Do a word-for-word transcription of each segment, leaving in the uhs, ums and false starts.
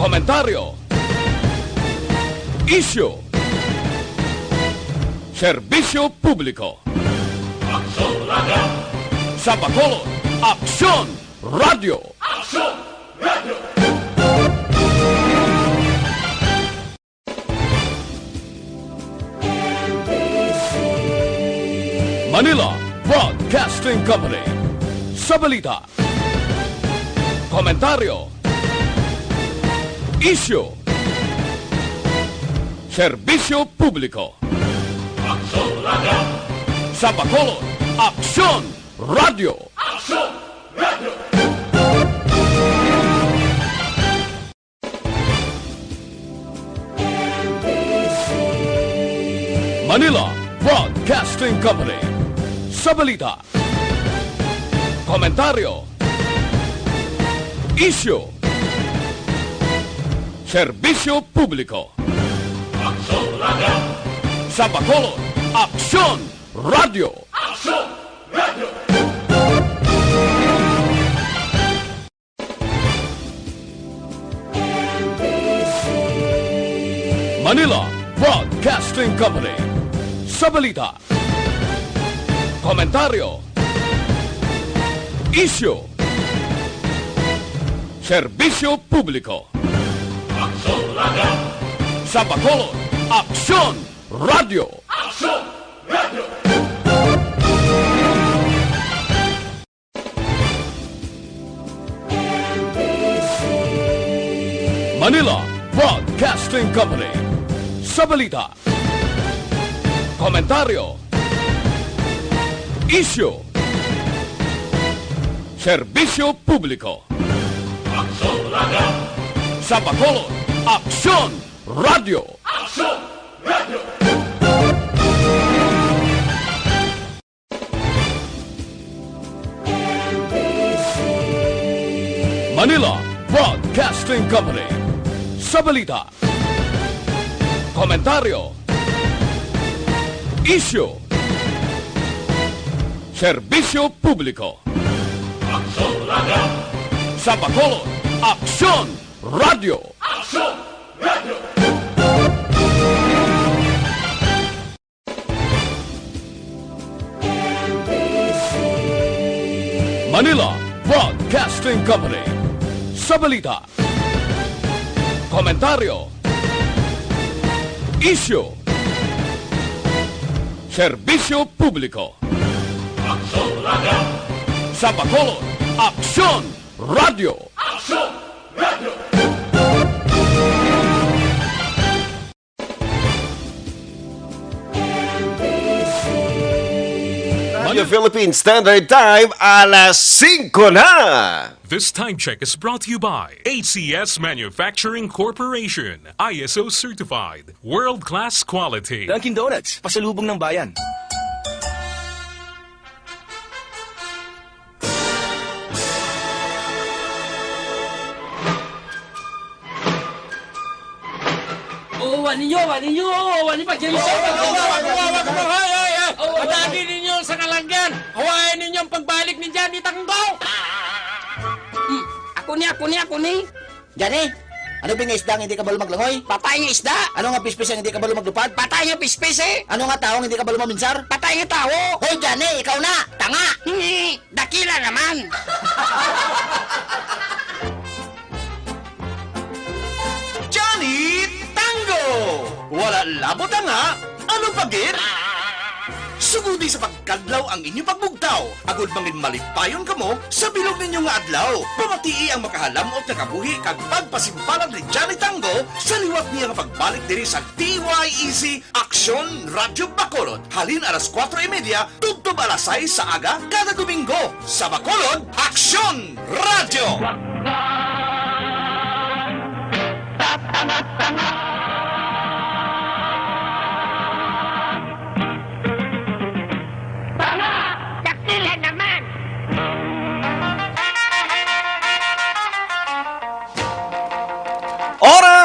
Komentaryo. Isyu. Serbisyo publiko. Aksyon Radio. Sa Bacolod, Aksyon Radio. Aksyon Radio. Manila Broadcasting Company. Sa balita, komentaryo, isyu, serbisyo publiko. Aksyon Radio. Sa Bacolod, Aksyon Radio. Aksyon Radio. Manila Broadcasting Company. Sa balita, komentaryo, isyu, serbisyo publiko. Aksyon Radio. Sa Bacolod, Aksyon Radio. Aksyon Radio. Manila Broadcasting Company. Sa balita, komentaryo, isyu, serbisyo publiko. Aksyon Radio. Sa Bacolod, Aksyon Radio. Aksyon Radio. Manila Broadcasting Company. Sa balita, komentaryo, isyu, serbisyo publiko. Aksyon Radio. Sa Bacolod, Aksyon Radio. Aksyon Radio. Manila Broadcasting Company. Sa balita, komentaryo, isyu, serbisyo publiko. Aksyon Radio. Sa Bacolod, Aksyon Radio. Aksyon Radio. Manila Broadcasting Company. Sa balita, komentaryo, isyu, serbisyo publiko. Aksyon Radio. Sa Bacolod, Aksyon Radio. Aksyon Radio. Radio Philippine Standard Time, alas singko na. This time check is brought to you by A C S Manufacturing Corporation, I S O certified, world-class quality. Dunkin' Donuts, pasalubong ng bayan. Oh, wani nyo, wani nyo, wani pa dyan. Oh, wag, wag, wag, wag, wag, wag, hoy, hoy, hoy. Oh, wag. Atagi ninyo sa kalanggan. Hawain ninyo ang pagbalik ni Johnny Tango. Hmm, ako ni, ako ni, ako ni. Johnny, ano ba nga isda nga hindi kabalo maglangoy? Patay nga isda. Ano nga pispis nga hindi kabalo maglupad? Patay nga pispis, eh. Ano nga tawo nga hindi kabalo maminsar? Patay nga tawo. Hoy, Johnny, ikaw na. Tanga. Dakila naman. Johnny Tango! Wala labot ang nga, ano pa gid? Sugodi sa pagkadlaw ang inyo pagbugtaw, agod mangin malipayon kamo sa bilog ninyo nga adlaw. Pamatii ang makahalam-ot nga kabuhi kag pagpasimpalad ni Johnny Tango sa liwat niya nga pagbalik diri sa D Y E C Aksyon Radyo Bacolod, halin alas kuwatro y media tubtob alas sais sa aga kada Domingo. Sa Bacolod, Aksyon Radyo! Tanga! Dakila naman! Oras!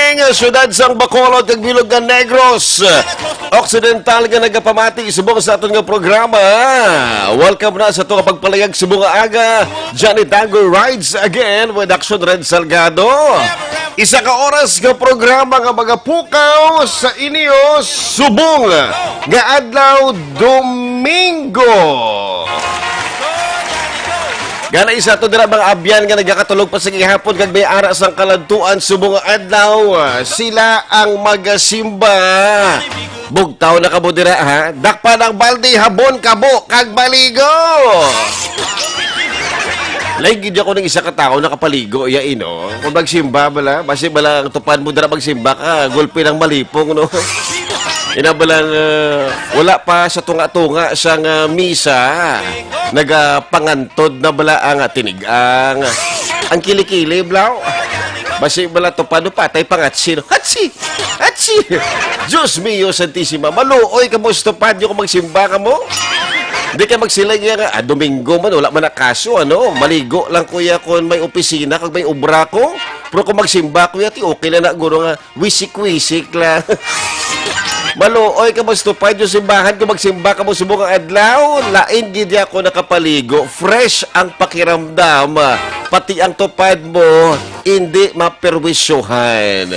morning, syudad sang Bacolod kag bilog nga Negros Occidental nga nagapamati subong sa aton nga programa. Welcome na sa ato nga pagpalayag subong nga aga. Johnny Tango rides again with Action Red Salgado. Isa ka oras nga programa nga magapukaw sa inyo subong nga adlaw, Domingo. Gana isa to dira, mga abyan, nga nagakatulog pa sa gihapon kag may ara sang kaladtuan subong nga adlaw, ah, sila ang magasimba. Bugtaw na kamo dira, ha? Dakpan ang balde, habon kamo, kag maligo. Lain gid ako ng isa ka tawo nakapaligo, iya ino. Kung magsimba bala, basi bala ang tupad mo dira magsimba ka, gulpi ng malipong, no? Ina bala nga, wala pa sa tunga-tunga sang, ah, misa. Nagapangantod na bala ang, ah, tinig-ang. Ang kilikili, blaw. Basi bala to pa, no, patay pangatsi, no? Hatsi! Hatsi! Diyos mio, Santisima, maluoy ka mo sa tupad nyo kung magsimba ka mo. Di ka magsiling nga, ah, Domingo man, wala man na kaso, ano? Maligo lang, kuya, kung may opisina, kag may obra ko. Pero kung magsimba, kuya, ti okay lang na, guro nga, wisik-wisik lang. Maluoy ka, mas tupad yung simbahan kung magsimba ka mo subong nga adlaw. Lain gid ako nakapaligo. Fresh ang pakiramdam. Pati ang tupad mo, hindi maperwisyohan.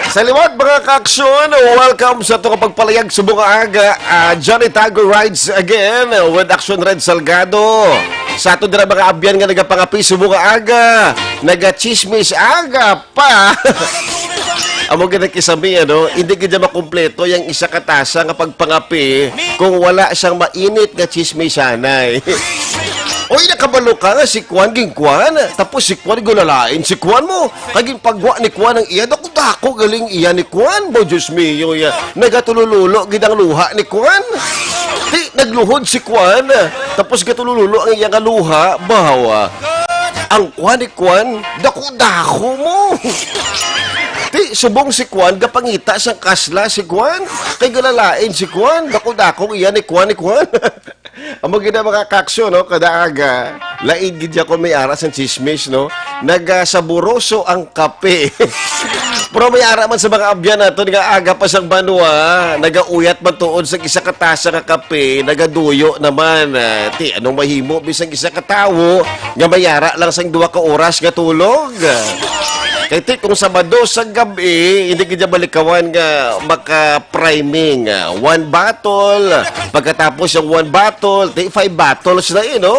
Sa liwat, mga kaaksyon, welcome sa ato nga pagpalayag subong nga aga. Ah, Johnny Tago rides again with Action Red Salgado. Sa ato dira, mga abyan nga nagapangapi subong nga aga, nagachismis aga pa. Amo gid ang kisami, ano? Hindi gid niya makumpleto yung isa ka tasa nga pagpangapi kung wala siyang mainit nga chismisanay. Oy, nakabalo ka nga si Kwan gin Kwan, tapos si Kwan gulalain si Kwan mo. Kag ginpagwa ni Kwan ang iya, dako-dako galing iya ni Kwan. Bo, Diyos mio, ya. Nagatulululo gid ang luha ni Kwan. Di, nagluhod si Kwan, tapos gatulululo ang iya nga luha. Bawa, ang Kwan ni Kwan, dako-dako mo. Di, subong si Kwan, gapangita sang kasla si Kwan. Kay gulalain si Kwan, dako-dako ang iya ni Kwan, ni Kwan. Amo gid ang mga kaaksyon, no? Kada aga, lain gid ya kon may ara sang chismis, no? Nagasaburoso ang kape. Pero may ara man sa mga abyan naton nga aga pa sang banwa, nagauyat man tuod sa isa ka tasa nga kape, nagaduyo naman. Ah, ti, anong mahimo bisang isa ka tawo nga may ara lang sang duha ka oras nga tulog? Kay ti, kung Sabado sa gab-i, hindi gid ya malikawan nga maka-priming. Ah, one bottle, pagkatapos yung one bottle, ti, five bottles na, eh, no?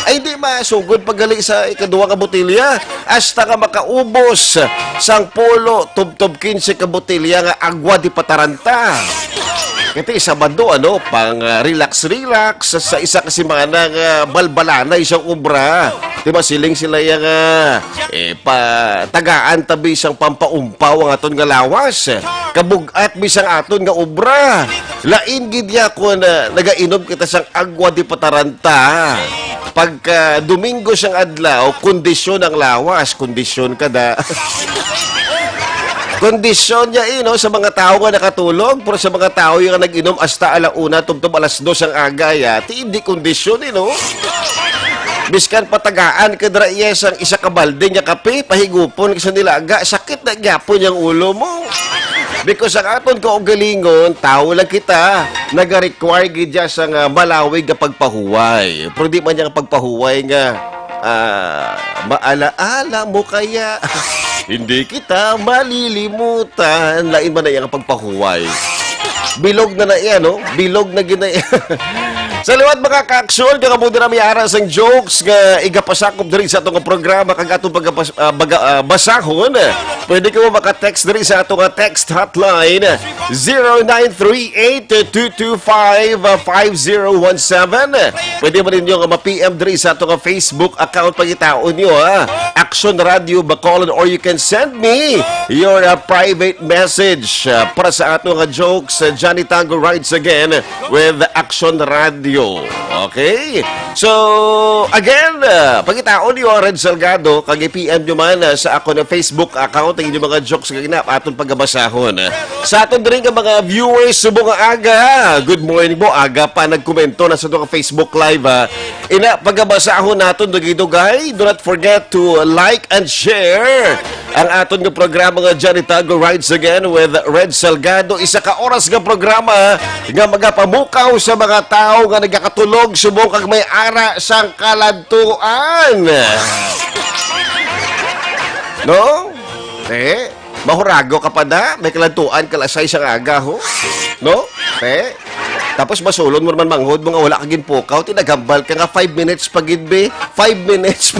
Ay, hindi masugod pag gali sa ikaduha nga botelya. Hasta nga makaubos sang pulo, tubtob kinse ka botelya nga agwa di pataranta. Kay ti, Sabado, ano, pang, ah, relax-relax sa isa ka semana nga balbalanay sang obra. Di ba, siling sila yang, ah, eh, pa, tagaan tabi sang pampaumpaw ang aton nga lawas. Kabug-at bisang aton nga obra. Lain gid ya kon, ah, nagainom kita sang agwa di pataranta. Pagka Domingo sang adlaw, kondisyon ang lawas, kondisyon ka da. Kondisyon niya, eh, no, sa mga tao nga nakatulog, pero sa mga tao nga nag-inom hasta ala una, tubtob alas dos ang aga, ya, ti hindi kondisyon, eh, no? Biskan patagaan ka dira, yes, ang isa ka balde nga kape, pahigupon ka sa nilaga, sakit na gyapon yung ulo mo. Because ang aton kaugalingon, tao lang kita, naga-require gid siya sa nga malawig nga pagpahuway. Pero di man niya nga pagpahuway nga, ah, maalaala mo kaya? Hindi kita malilimutan. Lain man na iya nga pagpahuway. Bilog na na iya, no? Bilog na gid na iya. Sa liwat, mga kaaksyon, kag amo dira may ara sang jokes nga igapasakop diri sa atong programa kag atong pagapas-, ah, baga-, ah, basahon. Pwede ka mo maka-text diri sa atong, ah, text hotline, zero nine three eight two two five five zero one seven. Pwede man ninyo nga ma-P M diri sa atong, ah, Facebook account, pangitaon nyo, ha, Action Radio Bacolod, or you can send me your, uh, private message, uh, para sa ato nga jokes, uh, Johnny Tango Rides Again with Action Radio. Okay? So, again, uh, pangitaon niyo ang Red Salgado, kag i-P M nyo man uh, sa ako na Facebook account ang inyong mga jokes nga ginap aton pagabasahon. Sa aton diri nga mga viewers subong nga aga, good morning mo, aga pa nagkomento na sa aton Facebook Live. Uh, ina, pagabasahon naton dugay-dugay. Do not forget to like and share ang aton nga programa nga Johnny Tago Rides Again with Red Salgado. Isa ka oras nga programa nga magapamukaw sa mga tawo nga nagakatulog subong kag may ara sang kaladtuan. No? Eh, mahurago ka pa na, may kaladtuan kalasay sa aga, ho? No? Eh? Tapos masulon mo naman manghod mo nga wala ka ginpukaw, tinagambal ka nga five minutes pa gid, be. Five minutes pa